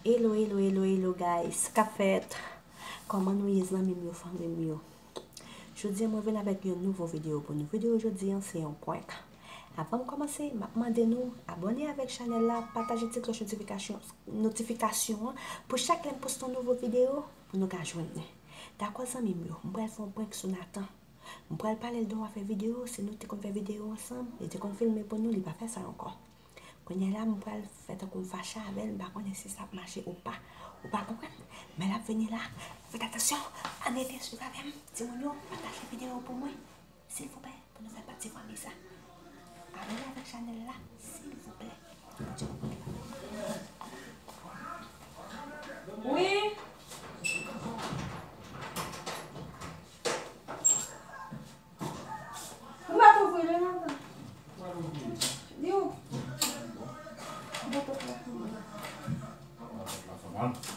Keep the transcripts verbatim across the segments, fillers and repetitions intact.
Hello, hello, hello, hello, guys. K ap fèt? Kòman nou ye, zanmi m yo, fanmi m yo? Jodi a, mwen vin avèk yon nouvo videyo pou nou. Videyo jodi a, se yon prank. Avan m kòmanse, m ap mande nou abòne avèk chanèl la, pataje ti klòch notifikasyon, notifikasyon an, pou chak lè m poste yon nouvo videyo, pou nou ka jwenn li. Dakò, zanmi m yo, m pral fè yon prank sou Nathan. M pral pale l de yon afè videyo, si nou te konn fè videyo ansanm, li te konn filme pou nou, li pa fè sa ankò. Kounye a la, m pral fè tankou m fache avè l, m pa konnen si sa ap mache ou pa. Ou pa konprann? Men l ap vini la. Fèt atansyon, ann rete swiv avè m. Timoun yo, pataje videyo pou mwen, silvouplè, pou nou fè pati fanmi sa. Abòne avèk chanèl la, silvouplè. Wi. Ou pa t ouvri li non. Di ou.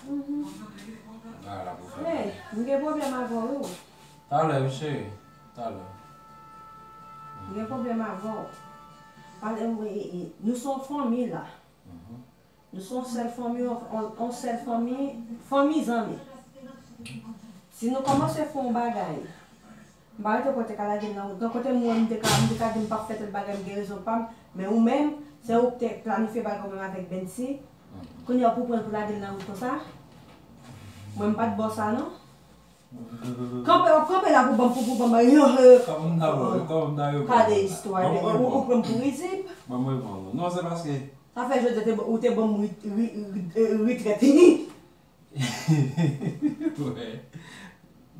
Mhm. Hey, m gen pwoblèm avè w, wi. Talè, wi, cheri. Talè. M gen pwoblèm avè w. Pale, m, e, e, nou se yon fanmi la. Mhm. Nou se yon sèl fanmi, yon, yon, yon sèl fanmi, fanmi zanmi. Si nou kòmanse fè yon bagay, m pa rete pou w te ka lage l nan wout non. Kote m wè m te ka, m te ka di m p ap fè tèl bagay, m gen rezon pa m. Men ou menm, se ou ki te planifye bagay ou menm avèk Bensi. Kounye a pou w pran l pou lage l nan wout konsa. Mwen m pa t ba w sa non. Kanpe, w ap kanpe la pou ban m, pou, pou ban m, yo, he. Kòman m ta ba w, kòman m ta ba w? Gade istwa, ou, ou pran m pou rizib. Ban m reponn ou. Non, se paske Sa fè jodi a te, ou te ban m ri-, ri-, ri-, ritrèt. Wè.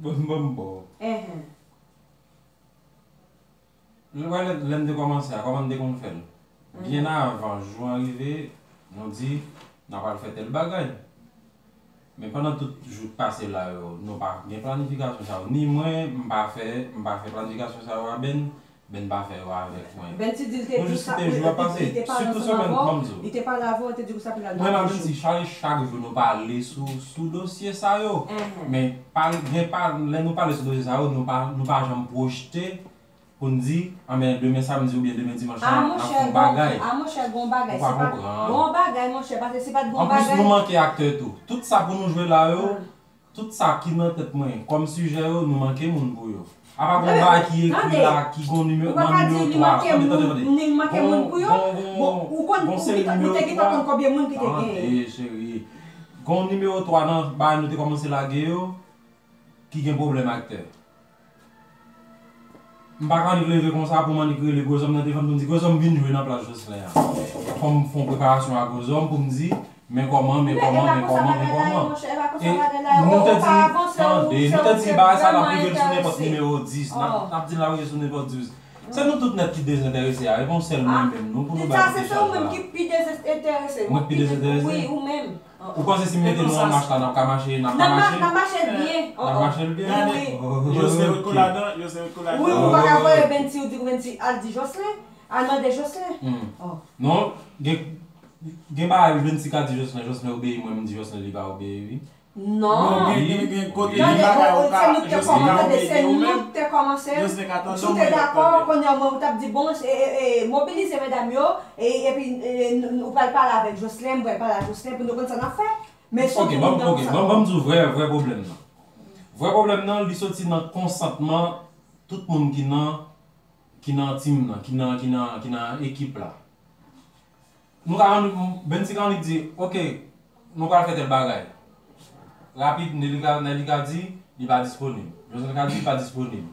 Ban m, ban m ba w. Enhen. Lè, lè, lè n te kòmanse a, kòman n te konn fè l? Byen avan jou an rive, nou di, n a pral fè tèl bagay. Men pandan tout jou k pase la yo, nou pa gen planifikasyon sa yo. Ni mwen, m pa fè, m pa fè planifikasyon sa yo a Ben, Ben pa fè yo avèk mwen. Ben ti di l te di sa, li te pale ansanm avè w, li te pale avè w, li te di w sa pou l al nan jou. Mwen, Bensi, chak, chak jou nou pale sou, sou dosye sa yo. Men, pa, gen pa, lè nou pale sou dosye sa yo, nou pa, nou pa janm pwojte pou n di, anben, demen samdi oubyen demen dimanch la, n ap fè yon bagay. A, monchè, gon, a, monchè, gon bagay. Ou pa konprann. Gon bagay, monchè, paske si pa t gon bagay. Anplis, nou manke aktè tou. Tout sa pou nou jwe la yo, tout sa ki nan tèt mwen kòm sijè yo, nou manke moun pou yo. Apa gon bagay ki ekri la, ki gon nimewo, nan nimewo twa. Tande, tande, tande. Ou pa ka di m manke moun, ni m manke moun pou yo. Bon, ou konn, ou te gentan konn konbyen moun ki te genyen. Tande, cheri. Gon nimewo twa nan bagay nou te kòmanse lage yo, ki gen pwoblèm aktè. M pa ka annik leve konsa pou m annik rele Gwozòm nan telefòn pou m di, Gwozòm, vin jwe nan plas Jocelyn an. Fò m fè yon preparasyon a Gwozòm pou m di, men kòman, men kòman, men kòman, men kòman. E nou te di, tande, nou te di bagay sa n ap rive l sou nenpòt nimewo dis, n ap, n ap di l n ap rive sou nenpòt dis. Se nou tout nèt ki dezenterese a, e pa sèl mwen menm, non, pou nou bay kote chaj la. Sa se ou menm ki pi dezenterese. Mwen ki pi dezenterese? Wi, ou menm. Ou panse si m mete nou an mach la, n ap ka mache, n ap ka mache? N ap mache l byen. N ap mache l byen? Wi. Jocelyn ret kou ladan, Jocelyn ret kou ladan. Wi, ou pa ka voye Bensi, ou di Bensi al di Jocelyn, al mande Jocelyn. Non, gen, gen bagay Bensi ka di Jocelyn, Jocelyn obeyi mwen, m di Jocelyn li pa obeyi, wi. Non. Gen, gen, gen kote, gen bagay ou ka, Jocelyn ka obeyi ou menm. Tande, se nou k te kòmanse, tande, se nou k te kòmanse. Si w te dakò, kounye a mwen, ou t ap di, bon, e, e, e, mobilize medam yo, e, epi, e, n-, n-, ou pral pale avèk Jocelyn, m pral pale ak Jocelyn pou nou konn sa n ap fè. Men se yon moun nan konsa. Ok, ban m, ok, ban m, ban m di w vrè, vrè pwoblèm nan. Vrè pwoblèm nan, li soti nan konsantman tout moun ki nan, ki nan team nan, ki nan, ki nan, ki nan ekip la. Nou ka annik, Bensi ka annik di, ok, nou pral fè tèl bagay. Rapid, Nelly ka, Nelly ka di, li pa disponib. Jocelyn ka di, li pa disponib.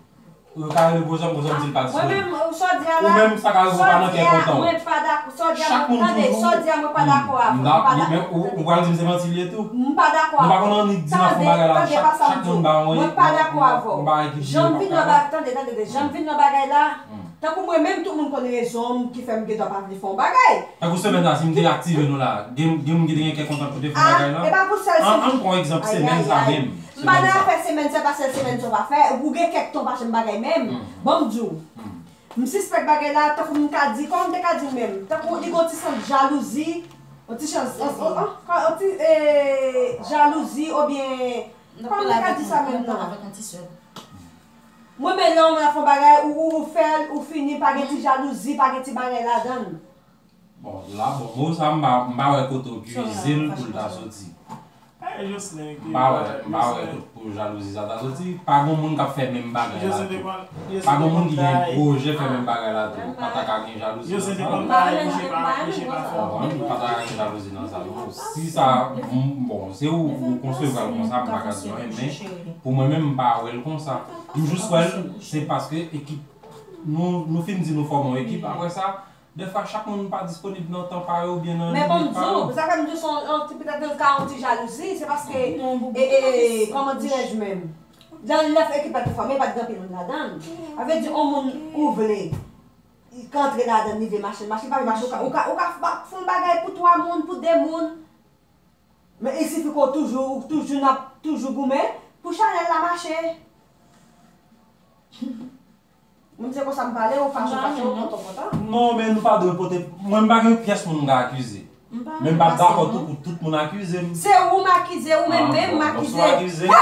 Yo ka rele Gwozòm, Gwozòm di, li pa disponib. Mwen menm, sa w di a la, ou menm, sa ka rive w pa nan kè kontan w. Mwen pa dakò, sa w di a, tande, sa w di a, mwen pa dakò avè w. Ou pral di m se manti li ye tou. M pa dakò avè w. Nou pa konn annik di n ap fè yon bagay la, chak, chak moun ba yon, yon bagay ki di yo pa. Mwen pa dakò avè w. Jan m vin nan bagay, tande, tande, tande, jan m vin nan bagay la, tankou mwen menm, tout moun konn rezon m ki fè m gen dwa pa vle fè yon bagay. Tankou semèn sa, si m te aktive nou la, gen, gen moun ki te gen kè kontan pou te fè bagay la? A, e pa pou sèl semèn. An, an pran egzanp semèn sa menm. M pa nan afè semèn, se pa sèl semèn sa w pa fè. Ou gen kèk tan w pa janm bagay menm. Ban m di w. M sispèk bagay la, tankou m ka di, kòman m te ka di menm? Tankou li gen yon ti sans jalouzi, yon ti sans, yon, yon, yon, yon ti, e, jalouzi oubyen, kòman m te ka di sa menm non? Mwen, men lè yon moun ap fè yon bagay, ou, ou, ou fè l, ou fini, pa gen ti jalouzi, pa gen ti bagay ladan l. Bon, la, bon, mo sa, m pa, m pa wè kote w pwize l pou l ta soti. M pa wè, m pa wè kot pou jalouzi sa ta soti. Pa gen moun k ap fè menm bagay la tou. Pa gen moun ki gen pwojè fè menm bagay la tou. Pa ta ka gen jalouzi nan sa. Konprann? Pa ta ka gen jalouzi nan sa non. Si sa, m, bon, se ou, ou konsevwa l konsa, m pa ka di anyen, men pou mwen menm, m pa wè l konsa. M jis wè l, se paske ekip, nou, nou fin di nou fòme yon ekip, apre sa, dèfwa, chak moun pa disponib nan tan pa yo oubyen nan minit pa yo. Men bon, m di w, sa fè m di w se yon, yon ti, petèt, ka yon ti jalouzi, se paske, e, e, e, kòman dirèj menm? Jan lè ekip la te fòme, pa t gen anpil moun ladan l. Sa vle di, yon moun ou vle, li ka antre ladan l, li vle mache, mache, li pa vle mache, ou ka, ou ka, ou ka ba, fè yon bagay pou twa moun, pou de moun. Men il sifi ke w toujou, ou toujou n ap toujou goumen pou chanèl la mache. Mwen se konsa m pale, ou fache, ou fache, ou kontan, kontan. Non, men nou pa dwe pote, mwen m pa gen pyès moun m ka akize. Men m pa dakò tou pou tout moun akize m. Se ou m akize, ou menm menm m akize. Ah, bon, bon, si w akize m,